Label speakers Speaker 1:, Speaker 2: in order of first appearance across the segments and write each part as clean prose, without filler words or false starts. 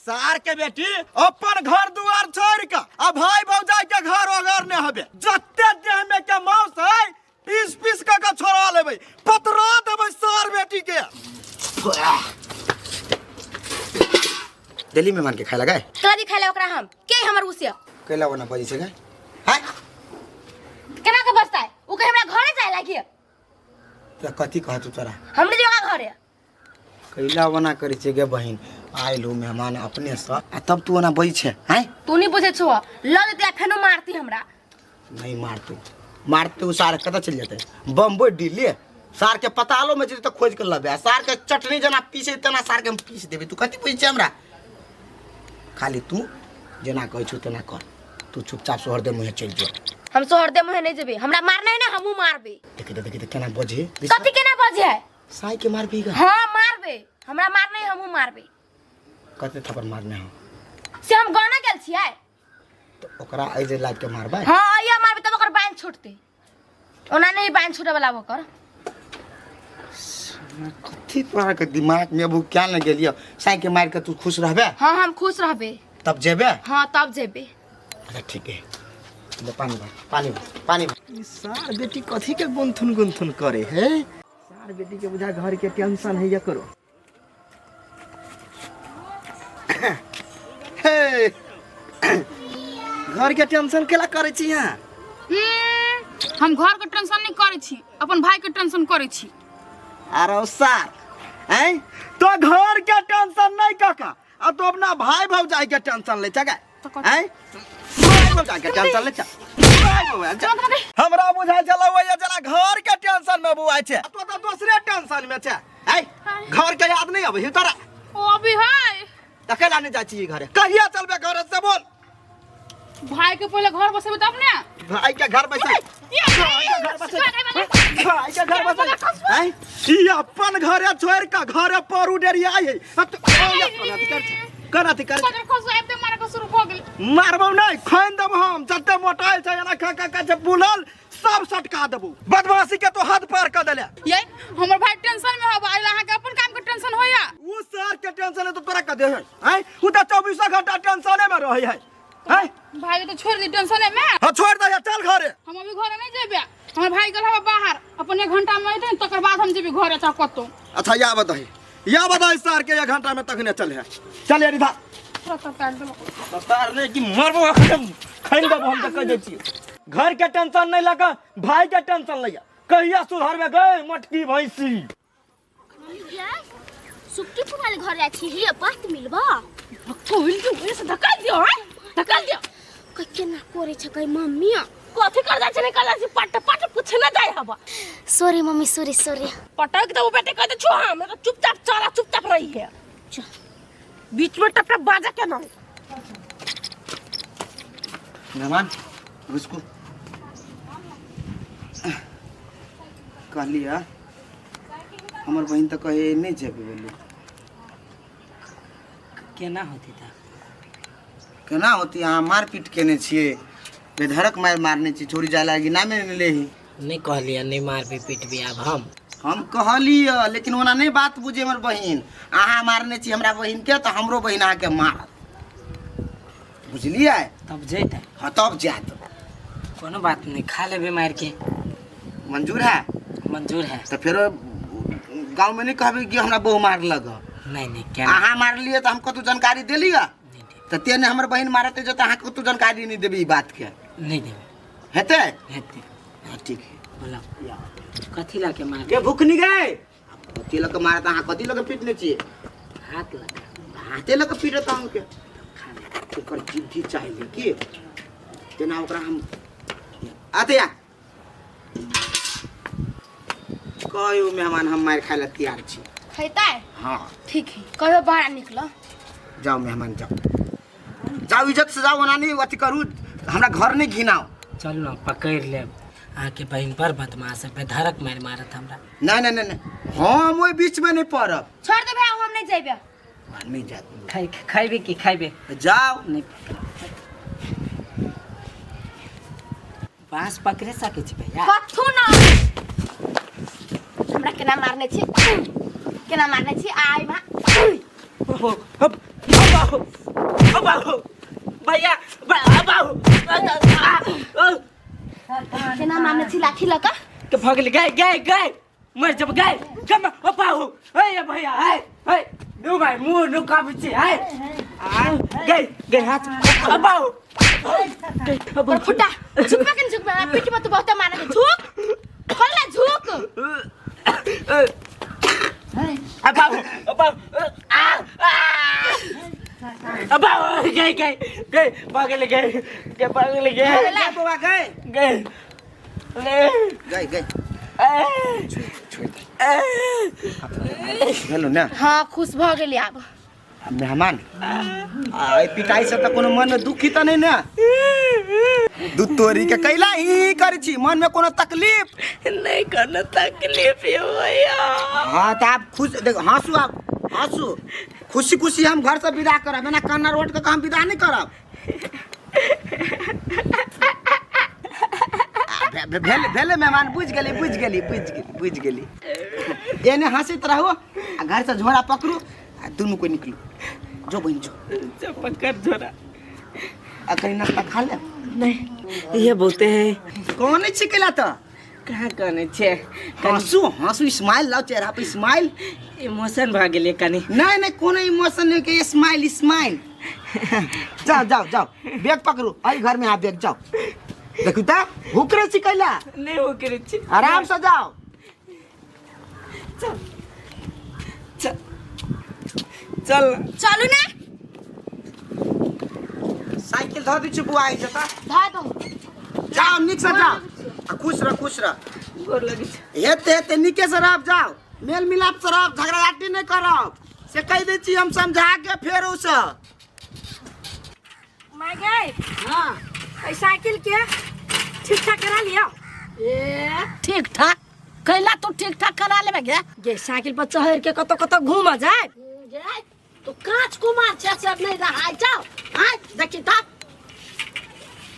Speaker 1: सार के बेटी अपन घर दुआर छोड़ के आ भाई भौजाई के घर ओगर ने हबे जते देह में के मांस है पीस पीस के के छोड़ा लेबै पतरा देबै सार बेटी के।
Speaker 2: दिल्ली मेहमान के खाए लगाए।
Speaker 3: तोरा भी खाए ला ओकरा हम के हमर उसे
Speaker 2: कैला ओना बजै छै गे? हैं?
Speaker 3: केना के बजतै? उ के हमरा घरे जाय लागी।
Speaker 2: तोरा कथी कहतौ तोरा?
Speaker 3: हमरे जगह घरे।
Speaker 2: कैला ओना करै छै गे बहिन? आयल हो मेहमान अपने से आ तब तू ओना बजै छै हैं?
Speaker 3: तू नहीं बुझै छो, ल देते आ फेनो मारती हमरा।
Speaker 2: नहीं मारतू, मारते उ सार कतऽ चलि जेतै? बम्बई दिल्ली सार के पतालो में जेतै तऽ खोजि के लबे आ सार के चटनी जेना पीसै तेना सार के हम पीस देबै। तू कथी बुझै छै हमरा? खाली तू जेना कहै छौ तेना कर। तू चुपचाप सोहर दे मुँहे चलि जो।
Speaker 3: हम सोहर दे मुँहे नहीं जेबै, हमरा मारना है ना हमहूँ मारबै।
Speaker 2: देखी तऽ देखी तऽ केना बजे।
Speaker 3: कथी केना बजे है?
Speaker 2: साई के मारबी गा?
Speaker 3: हाँ मारबै, हमरा मारना है हमहूँ मारबै।
Speaker 2: कते थप्पड़ मारने हो?
Speaker 3: से हम गाना गेल छियै।
Speaker 2: तऽ ओकरा एहि जे लाबि के मारबै?
Speaker 3: हाँ आइया मारबै तब ओकर बाँहि छूटतै, ओना नहीं बाँहि छूटे वाला ओकर।
Speaker 2: कथी तोरा के दिमाग में अब क्या न गेलियो? साई के मार के तू खुश रहबे?
Speaker 3: हाँ हम खुश रहबे।
Speaker 2: तब जेबे?
Speaker 3: हाँ तब जेबे।
Speaker 2: अच्छा ठीक है, ले पानी भर, पानी भर, पानी भर।
Speaker 1: ई सार बेटी कथी के गुनथुन गुनथुन करे है? सार बेटी के बुझा घर के टेंशन है या करो। हे घर के टेंशन केला करे छी यहाँ?
Speaker 4: हम घर के टेंशन नहीं करे छी, अपन भाई के टेंशन करे छी।
Speaker 1: अरे सार हैं तो घर के टेंशन नहीं काका, आ तो अपना भाई भौजाई के टेंशन ले चगा हैं? भाई भौजाई के टेंशन ले चा, भाई भौजाई के। हमरा बुझाइ छलै ओइ जरा घर के टेंशन में बुआइ छै, तो तो दोसरे टेंशन में छै। हैं घर के याद नहीं अबै तोरा?
Speaker 4: ओ अभी है
Speaker 1: त केला नहीं जाइ छी घरे? कहिया चलबे घरे से बोल?
Speaker 4: भाई के पहले घर बसेबे तब ने।
Speaker 1: भाई के घर बसे, भाई के घर बसे, भाई के घर बसे हैं? ई अपन घरे छोड़ के घरे पर उडेरियाई है। आ तो ओ अपन अथी कर छै, कर अथी कर छै।
Speaker 4: पकड़ खसु आबि ते मारे के शुरू भऽ गेल।
Speaker 1: मारबौ नहीं, खैन देबौ हम, जते मोटाइल छै एना खा खा खा छै बुलल सब सटका देबौ। बदमाशी के तो हद पार कर देले।
Speaker 4: ये हमर भाई टेंशन में हब, आइला अहाँ के अपन काम के टेंशन होया।
Speaker 1: उ सर के टेंशन है तो तोरा कदे है हैं? उ त 24 घंटा टेंशने में रहे है हैं?
Speaker 4: भाई के तो छोड़ दी टेंशन में।
Speaker 1: हां छोड़ दे, चल घरे।
Speaker 4: हम अभी घरे नहीं जेबे, हमर भाई गेल हबे बाहर, अपन 1 घंटा में अइते तकर बाद हम जेबे घरे चाहे कतौ।
Speaker 1: अच्छा या बताई, या बताई सर के 1 घंटा में तखने चल है। चल यार इधर।
Speaker 4: थोड़ा सा तार देबो।
Speaker 1: तार नहीं कि मरबो खैन देबो हम त कह दै छी। घर के टेंशन नहीं लगा, भाई के टेंशन लैया। कहिया सुधरबे गए मटकी भैंसी?
Speaker 5: सुक्की फुफा घर जाइ छी, हिया बात मिलबा।
Speaker 4: कोइल के ओए से धक्का दियो, हैं धक्का दियो।
Speaker 5: कै केना करे छै कै मम्मी?
Speaker 4: कथी कर जाइ छै नहीं कर जाइ छै, पट पट पूछे ना जाय हबा।
Speaker 5: Sorry mummy, sorry sorry.
Speaker 4: पटक देबो बेटे, कह दे छु हम तो चुपचाप चला, चुपचाप रही है।
Speaker 5: चल।
Speaker 4: बीच में टप टप बाजा के ना।
Speaker 2: मेहमान घुसकू कहलियै हमर बहिन तऽ कहे नहि जेबै बोलू।
Speaker 6: केना होती तऽ?
Speaker 2: केना होती? अहाँ मारपीट केने छियै, बेधरक मारि मारने छी, छोरी जाय लागी नामे नहि लेही।
Speaker 6: नहीं कहलियै नहीं मारबी पीटबी आब हम।
Speaker 2: हम कहलियै लेकिन ओना नहीं बात बुझे हमर बहिन। अहाँ मारने छी हमरा बहिन के तऽ हमरो बहिन अहाँके मारत, बुझलियै?
Speaker 6: तब जैतै?
Speaker 2: हाँ तब जायत।
Speaker 6: कोनो बात नहीं, खा लेबे मार के।
Speaker 2: मंजूर है?
Speaker 6: मंजूर है।
Speaker 2: तऽ फेरो गाँव में नहीं कहबे कि हमरा बहु मारलक।
Speaker 6: नहीं नहीं क्या
Speaker 2: अहाँ मारलियै तऽ हम कतौ जानकारी देलियै?
Speaker 6: नहीं देबै।
Speaker 2: तऽ तेने हमर बहिन मारते जो तऽ अहाँ कतौ जानकारी नहीं देबै ई बात के।
Speaker 6: नहीं देबै।
Speaker 2: हेतै?
Speaker 6: हेतै।
Speaker 2: हाँ ठीक है।
Speaker 6: बोला कथी लऽ के मार?
Speaker 1: गे भुखनी गे।
Speaker 2: कथी लऽ के मारत? अहाँ कथी लऽ के पीटने छियै?
Speaker 6: हाथ लऽ के।
Speaker 2: हाथे लऽ के पीटत अहाँके? ओकर जिद्दी चाहिए की जेना ओकरा हम आते या कहियो मेहमान हम मारि खाय लए तैयार छी।
Speaker 3: खैतै?
Speaker 2: हाँ।
Speaker 3: ठीक है, कहियो बाहर निकलो।
Speaker 2: जाओ मेहमान जाओ, जाओ इज्जत से जाओ, ओना नहीं अथी करू, हमरा घर नहीं घिनाओ।
Speaker 6: चलू ना पकड़ लेब अहाँके बहिन पर बदमाश है, बेधरक मारि मारत हमरा।
Speaker 2: नहीं नहीं नहीं नहीं, हम ओहि बीच में नहीं पड़ब।
Speaker 3: छोड़ दे भैया, हम नहीं जेबे।
Speaker 2: नहीं जात।
Speaker 6: खाइबे की खाइबे?
Speaker 2: जाओ।
Speaker 6: नहीं बाँस पकड़े सकै छी भैया?
Speaker 3: कथू ना हमरा केना मारने छी, केना मारने छी? आइ मा
Speaker 1: ओहो, हप, हपा।
Speaker 6: बाबू ओ बाबू भैया बाबू
Speaker 3: केना मारने छी लाठी लऽ कऽ
Speaker 6: के भगल गए गए गए मर जब गए कम ओ बाबू ए भैया ए ए नु भाई मुंह नु काबू छी ए गए गए हाथ ओ बाबू
Speaker 3: पर फुटा झुकबा के झुकबा पीठ में तू बहुत मारे झुक खोल झुक
Speaker 6: आ बाबू ओ बाबू आ आ बाबू गए गए गए पागल गए गए पागल गए
Speaker 1: गए बौआ गए
Speaker 6: गए ले
Speaker 1: गए गए
Speaker 6: ए
Speaker 1: भेलौ ने
Speaker 3: हाँ खुश भऽ गेली आब
Speaker 2: आ मेहमान आ एहि पिटाई से तऽ कोनो मन में दुखी तऽ नहि ने दू तोरी के कैला ही करै छी मन में कोनो तकलीफ
Speaker 6: नहीं कोनो तकलीफ ये भैया
Speaker 2: हाँ तऽ आब खुश देख हँसू आब हँसू खुशी खुशी हम घर से विदा करब एना कन्ना रोड के हम विदा नहीं करब भेल भेले मेहमान बुझि गेली बुझि गेली बुझि गेली बुझि गेली एने हँसैत रहू आ घर से झोरा पकड़ू आ दुनू कोई निकलू जो बहिन जो
Speaker 6: जो पकड़ झोरा
Speaker 2: आ कहीं नाश्ता खा ले
Speaker 6: नहीं ये बोलते हैं
Speaker 2: कौन छी कैला तऽ
Speaker 6: कहाँ कहने छे
Speaker 2: हँसू हँसू स्माइल लाओ चेहरा पर स्माइल
Speaker 6: इमोशन भऽ गेलै कनी
Speaker 2: नहीं नहीं कोनो इमोशन नहीं के स्माइल स्माइल जाओ जाओ जाओ बैग पकड़ू आई घर में आ बैग जाओ देखू ता हुकरे छी कैला
Speaker 6: नहीं वो करे छी
Speaker 2: आराम से जाओ
Speaker 6: चल चल चल
Speaker 3: चलू ना
Speaker 2: साइकिल धऽ दै छी बुआ आई जता
Speaker 3: धऽ दो
Speaker 2: जाओ नीक से जाओ आ खुश रह खुश रह
Speaker 6: गोर लगे छै
Speaker 2: हेते हेते नीके से रहब जाओ मेल मिलाप से रहब झगड़ा झाटी नहीं करब से कहि दै छी हम समझा के फेर से
Speaker 4: माय गए हाँ एहि साइकिल के ठीक ठाक करा लिया
Speaker 7: ए ठीक ठाक कैला तू ठीक ठाक करा लेबे गे
Speaker 4: गे साइकिल पर चढ़ के कतौ कतौ घूम जाए
Speaker 7: गे तू कांच कुमार छे से नहीं रहाय जाओ आय देखी ता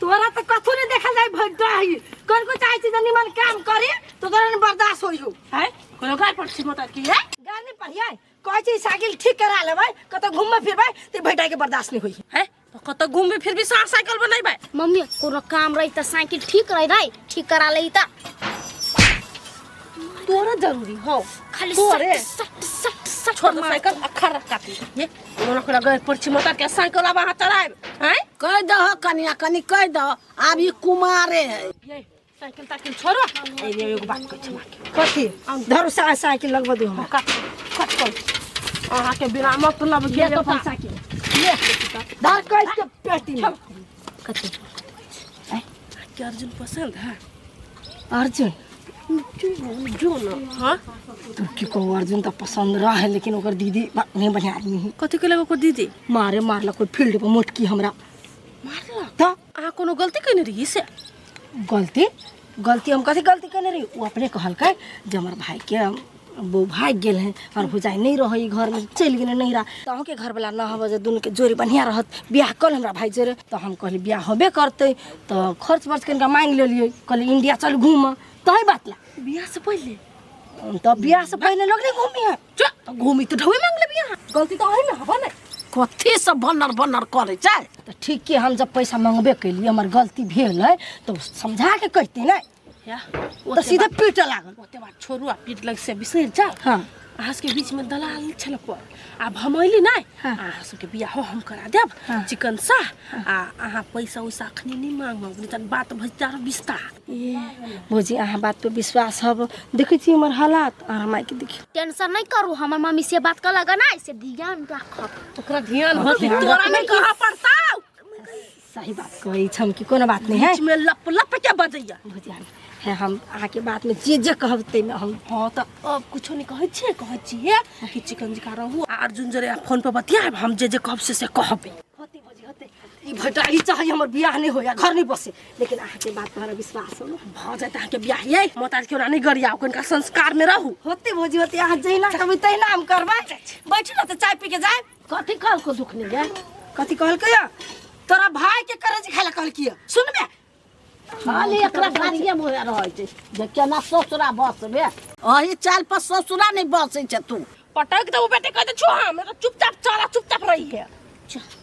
Speaker 4: तोरा तो कथू नहीं देखल जाए भगदाही कोन को चाहे छी जे निमन काम करे तो तोरा नहीं बर्दाश्त होई हो
Speaker 8: है कोनो गाय पर छी मोटर की है
Speaker 4: गाय नहीं पढ़िए कहै छी साइकिल ठीक करा लेबै कतौ घूमबे फिरबै ते भैटा के बर्दाश्त नहीं होई
Speaker 8: है तो कतौ घूमबे फिर भी सार साइकिल बनैबै
Speaker 5: मम्मी कोनो काम रही त साइकिल ठीक रही रही ठीक करा लही त
Speaker 8: तोरा जरूरी हो
Speaker 5: खाली
Speaker 8: तोरे
Speaker 5: सट सट सट सट
Speaker 8: छोड़ दो साइकिल अखर रख काटी ये मोना कोना गाय पर छी मोटर के साइकिल अब अहाँ चलाएब हैं
Speaker 7: कह दहो कनिया कनि कह दहो आब ई कुमारे है
Speaker 8: ये साइकिल ताइकिल छोड़ो ए रे एगो बात कहै छी माँ के
Speaker 4: कथी धरू साइकिल लगबऽ दू हमरा
Speaker 8: कट कट कर अहाँ के बिना मतलब के
Speaker 4: ले तो अपन साइकिल ले धर कस के पेटी में कथी
Speaker 8: के अर्जुन पसंद है
Speaker 4: अर्जुन
Speaker 8: जो ना हाँ
Speaker 4: तू की कहू अर्जुन तो पसंद रहे लेकिन ओकर दीदी नहीं बढ़िया आदमी है
Speaker 8: कथी के लगे ओकर दीदी
Speaker 4: मारे मारलक कोई फील्ड पर मोटकी हमरा
Speaker 8: मारलक
Speaker 4: तऽ
Speaker 8: अहाँ कोनो गलती कयने रही से
Speaker 4: गलती गलती हम कथी गलती केने रही ओ अपने कहलकै जे हमर भाईके वो भागि गेल है और भुजाइ नहीं रहे घर में चलि गेलै नैहरा तऽ अहूँके घरवला न हबे जे दुनूके जोड़ी बढ़िआँ रहत बियाह कल हमरा भाइ जोड़े तऽ हम कहली बियाह होबे करतै तऽ खर्च वर्च कनिका माँगि लेलियै कहली इंडिया चल घूमऽ तही बात ला
Speaker 8: बियाह से पहिले
Speaker 4: तऽ बियाह से पहिले लोग नहीं घूमी है
Speaker 8: चल तऽ घूमी तऽ ढौए मांग लेबी अहाँ गलती तऽ अहीं में हबे ने
Speaker 7: कथी सब बनर बनर करे छै
Speaker 4: तऽ ठीक है हम जब पैसा मंगबे केलियै हमर गलती भेल है तऽ समझा के कहती ने
Speaker 8: या
Speaker 4: तऽ सीधे पीटऽ लागल
Speaker 8: ओते बात छोड़ू आ पीट लग से बिसरि जाओ
Speaker 4: हाँ
Speaker 8: अहाँ सबके बीच में दलाल छल पर आब हम अयली नहि
Speaker 4: हाँ।
Speaker 8: अहाँ सबके बियाहो हम करा देब
Speaker 4: हाँ।
Speaker 8: चिकन सा आ अहाँ पैसा उसा अखनी नहि मांगब नहि तहन बात भऽ विस्तार
Speaker 4: ए भौजी अहाँ बात पे विश्वास हब देखै छी हमर हालात अहाँ मायके देखियौ
Speaker 5: टेंशन नहीं करू हमर मम्मी से बात कर लगा ना से ध्यान राखब
Speaker 8: ओकरा ध्यान होते
Speaker 4: ध्यान
Speaker 8: तोरा नहि कहऽ पड़तौ
Speaker 4: सही बात कहै छी कि कोनो बात नहीं है
Speaker 8: बीच में लप लप के बजैया
Speaker 4: भौजी हम है हम अहाँके बातमे जे जे कहब ताहिमे हम
Speaker 8: हाँ तऽ अब कुछो नहि कहै छियै कहै छियै कि चिकन जकाँ रहू आ अर्जुन जरे फोन पर बतियाब हम जे जे कहब से से कहबै
Speaker 4: होते भौजी होते ई भटा ई चाहे हमर बियाह नहीं होया घर नहीं बसे लेकिन अहाँके बात पर हमरा विश्वास हो
Speaker 8: भऽ जायत अहाँके बियाह यै मोताज के ओना नहि गरियाउ कनिका संस्कार में रहू
Speaker 4: होते भौजी होते अहाँ जहिना कहबै तहिना हम करबै बैठू ने तऽ चाय पी के जायब
Speaker 7: कथी कहलको दुखनी गे
Speaker 4: कथी कहलकै यऽ? तोरा भाई के करज खाय लए कहलकै सुनबे
Speaker 7: खाली एकरा गाड़िए मुँहे रहै छै जे केना ससुरा बसबे अही चाल पर ससुरा नहि बसै छै तू
Speaker 8: पटक देबो बेटे कह दे छो हम चुपचाप चला चुपचाप रही है
Speaker 5: चल।